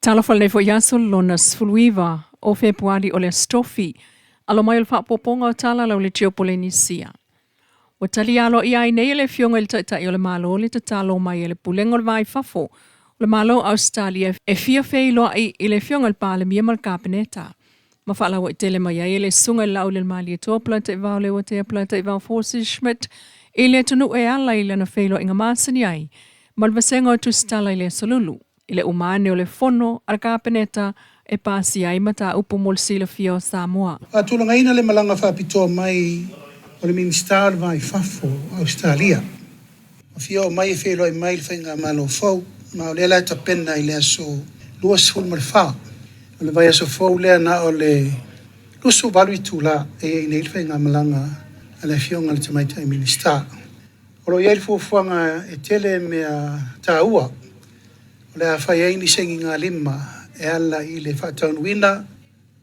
Talofa lenei foi aso lona 19 o Fepuari o le Aso Tofi, alo mai o le faaopoopoga o tala lau Leitio Polenisia. Ua talia aloaia ai nei e le Afioga i le Taitai o le Malo le tatalo mai a le Pulega o le Va i Fafo o le Malo o Ausetalia e fia feiloai i le Afioga i le Palemia ma le Kapeneta ma faalauaitele mai ai e le Susuga i le Laaulialemalietoa Polataivao Leuatea Polataivao Fosi Schmidt i le atunuu e ala i lana feiloaiga masani ai ma le Vasega o Tusitala i le Aso Lulu i le uma ane o le Fono a le Kapeneta e pasia ai mataupu mo le silafia o Samoa. Faatulagaina le malaga faapitoa mai o le Minisita o le Va i Fafo o Ausetalia. Ua fia oo mai e feiloai mai le Faigamalo fou, ma o lea la e tapena i le aso 24 o le vaiaso fou lea na o le 28 itula e i ai nei le faigamalaga a le Afioga i le Tamaitai Minisita. O lo o i ai le fuafuaga e tele mea taua o le a fai ai ni sainigalima e ala i le faataunuuina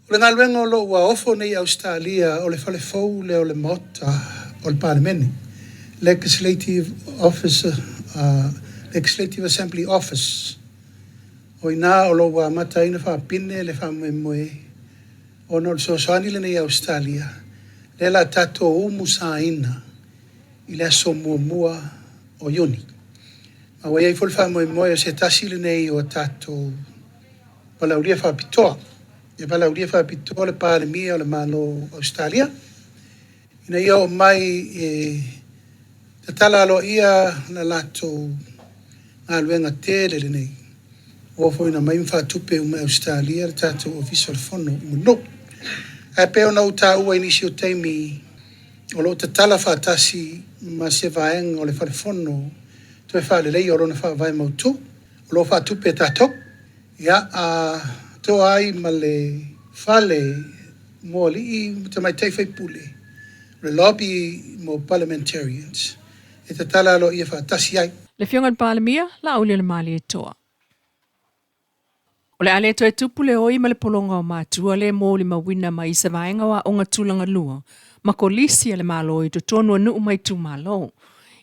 o le galuega o lo o ua ofo nei i Ausetalia o le fale fou lea o le Maota o le Palemene, Legislative Office, Legislative Assembly Office. O i ina o lo o ua amata ai ona faapine le faamoemoe ona o le fesoasoani lenei a Ausetalia lea o le a tatou umusaina i le aso muamua o Iuni. Ma ua i ai foi le faamoemoe o se tasi lenei o a tatou valaaulia faapitoa. E valaaulia faapitoa le Palemia o le Malo o Ausetalia ina ia oo mai e tatala aloaia le latou galuega tele lenei. Ua oo foi ina aumai ma faatupe uma e Ausetalia le tatou Ofisa o le Fono i Mulinuu. Ae pei ona ou taua i nisi o taimi, o lo o tatala faatasi ma se vaega o le Fale Fono toe faaleleia o lona faavae mautu, o lo o faatupe e tatou. Ia, a toa ai ma le fale mo alii ma tamaitai faipule, o le lobby mo parliamentarians, e tatala aloaia faatasi ai. Le Afioga i le Palemia, Laaulialemalietoa. O le a le toe tupu le oi ma le pologa o matua le molimauina mai i se vaega o aoga tulaga lua ma kolisi a le Malo i totonu o nuu ma itumalo.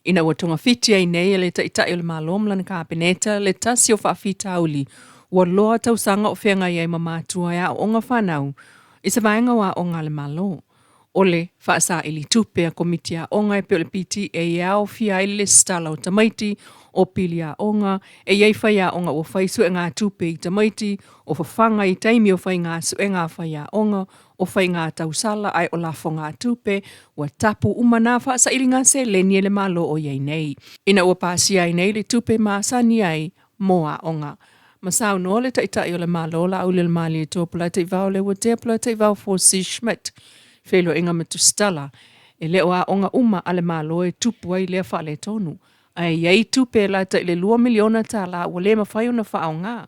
Ina ua togafiti ai nei e le Taitai o le Malo ma lana Kapeneta le tasi o faafitauli ua loa tausaga o feagai ai ma matua e aooga fanau i se vaega o aoga a le Malo. O le faasaili tupe a Komiti Aoga e pei o le PTA e aofia ai le lesitala o tamaiti, o pili aoga, e i ai faiaoga ua fai suegatupe i tamaiti, o fafaga i taimi o faiga suega a faiaoga, o faiga tausala ae o lafogatupe, ua tapu uma nā faasailiga seleni e le Malo o i ai nei. Ina ua pasia ai nei le tupe masani ai mo aoga. Ma saunoa le Taitai o le Malo Laaulialemalietoa Polataivao Leuatea Polataivao Fosi Schmidt, Feiloaiga ma Tusitala, e le o aoga uma a le Malo e tupu ai lea faaletonu, ae i ai tupe e lata i le $2 miliona ua le mafai ona faaaoga.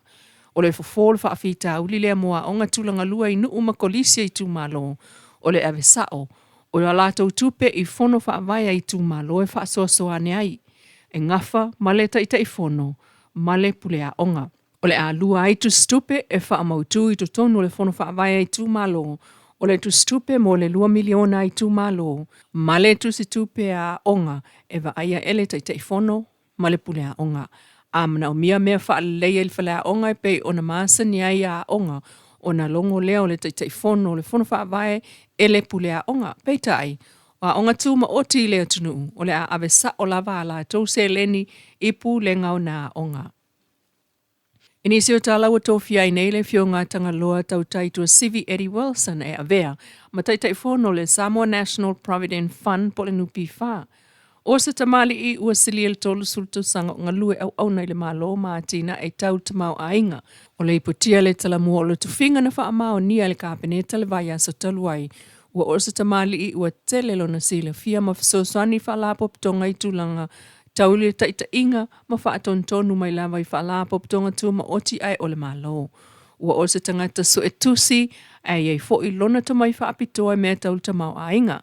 O le fofo o le faafitauli lea mo aoga tulagalua i nuu ma kolisi a itumalo, o le ave sao o a latou tupe i fono faavae a itumalo e faasoasoa ane ai, e gafa ma le Taitaifono ma le pule aoga. O le a lua ai tusitupe e faamautu i totonu o le Fono Faavae a Itumalo, o le tusitupe mo le $2 miliona a itumalo, ma le tusitupe a aoga e vaaia e le Taitaifono ma le pule aoga. A manaomia mea faaleleia i le faleaoga e pei ona masani ai aoga, ona logo lea o le Taitaifono o le Fono Faavae e le pule aoga. Peitai, O aoga tumaoti i le atunuu, o le a ave sao lava a latou seleni i pulega o nā aoga. I nisi o tala ua tofia ai nei le Afioga a Tagaloa Tautai Tuasivi Eddie Wilson e avea ma Taitaifono o le Samoa National Provident Fund po o le NPF. O se tamalii ua silia le 30 tausaga o galue auauna i le Malo ma atinae tau tamaoaiga. O le iputia le talamua o le tofiga na faamaonia e le Kapeneta le vaiaso talu ai Ua oo se tamalii ua tele lona silafia ma fesoasoani i faalapotopotoga i tulaga tau i le taitaiga ma faatonutonu mai lava i faalapotopotoga tumaoti ae o le Malo. Ua oo se tagata suetusi ae i ai foi lona tomai faapitoa i mea tau le tamaoaiga.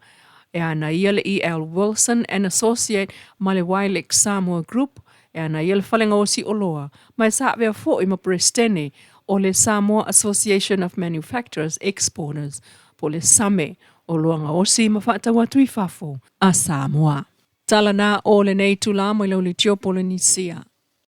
E ana ia le EL Wilson and Associate ma le Wilex Samoa Group, e ana ia le fale gaosi oloa, ma e sa avea foi ma Peresetene o le Samoa Association of Manufacturers Exporters, po o le SAME, oloa gaosi ma faatau atu i fafo a Samoa. Tala na o lenei itula mai lau Leitio Polenisia.